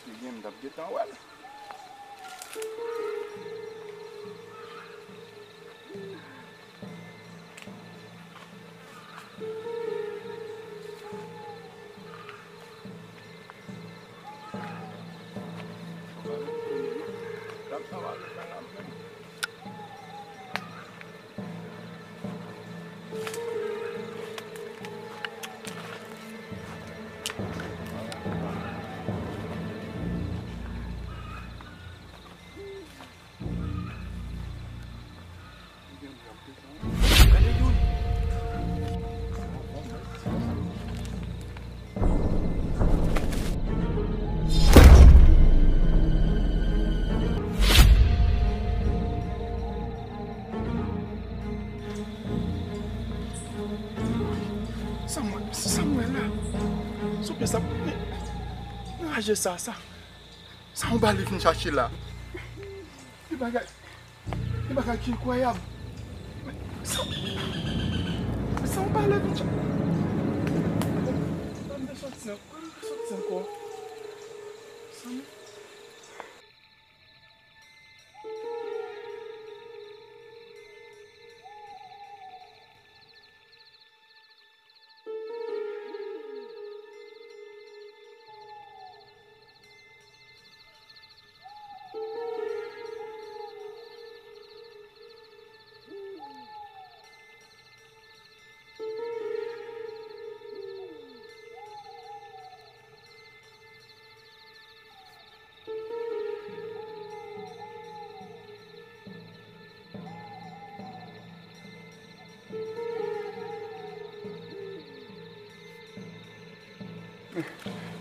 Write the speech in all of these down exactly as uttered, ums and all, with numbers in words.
Ebyen, m t ap gentan wè l. Gade youn. Sa m wè, sa m wè la? Souple, sa, men, men raje sa, sa, sa yon bale vin chache la? Li bagay. Yon bagay ki enkwayab. Men sa, men sa yon bale vin chache. Ban m de sòti an-, ban m de sòti ankò. Sa m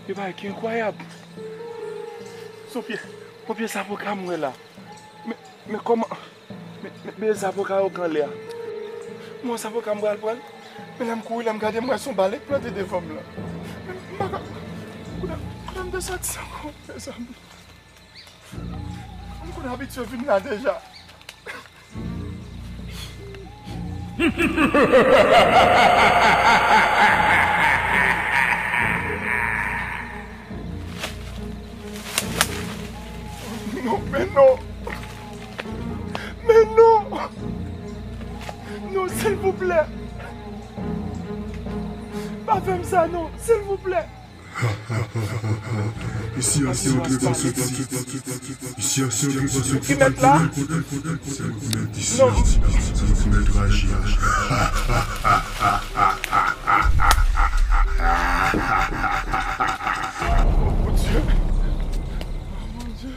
Yon bagay ki enkwayab. Sou pye, sou pye zaboka m wè la. Men, men kòman, men, men, men zaboka yo gen anlè a. Mwen zaboka m pral pran l. Men lè m kouri, lè m gade, m wè se yon bale k plante devan m lan. Men m pa ka, kote, kote m te sòti sa ankò, mezanmi? M konn abitye vin la deja. Non, men non. Men non. Non, silvouplè. Pa fè m sa non, silvouplè. Isi a se yon trepa soti. Isi a se yon trepa soti. Ki mèt la? Se rekonèt isi a. Se rekonèt raje a. Oh, mon Dieu. Oh, mon Dieu.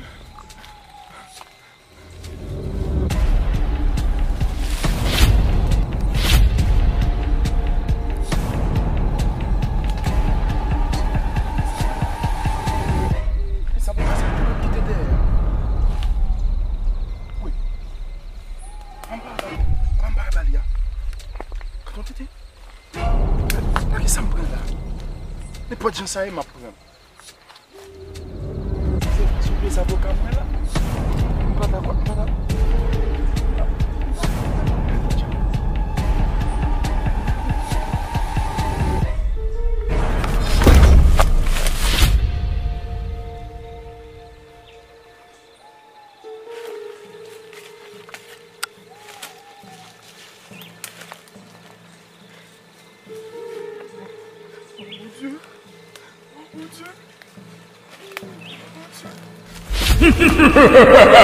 Sa pou pase pou nou kite dèyè. Wi. Anba, anba bali a. Kanton tete. Nan ki sa m pran la? Nenpòt jan sa ye, m ap pran. Se, se pye zaboka mwen la. M pa dakò, m pa dakò. Oh, mon Dieu. Oh, mon Dieu. Oh, mon Dieu.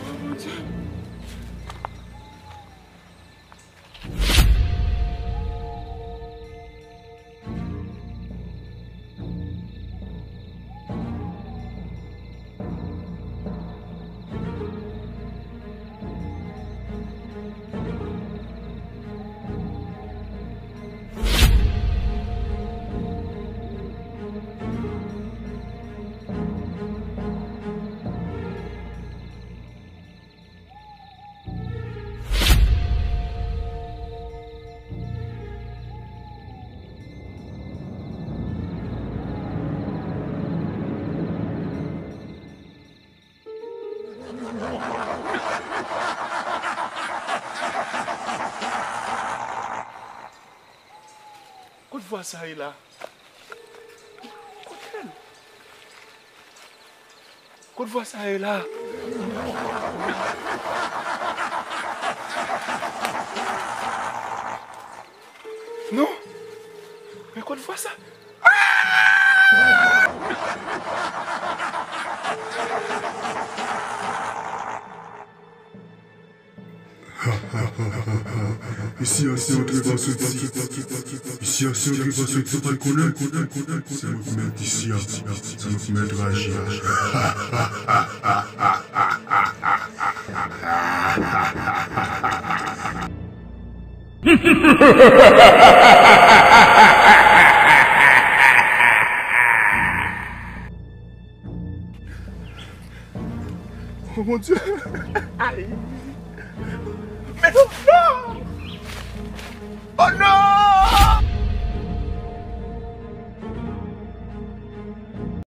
Oh, mon Dieu. Kot vwa sa ye la? Kot vwa sa ye la? Non. Men kot vwa sa? Isi a se yon trevan soti. Isi a se yon trevan soti, ou pa t konnen. Se mwen ki mèt isi a. Se mwen ki mèt raje a. Oh mon Dieu! Aïe! Mais non! Oh non!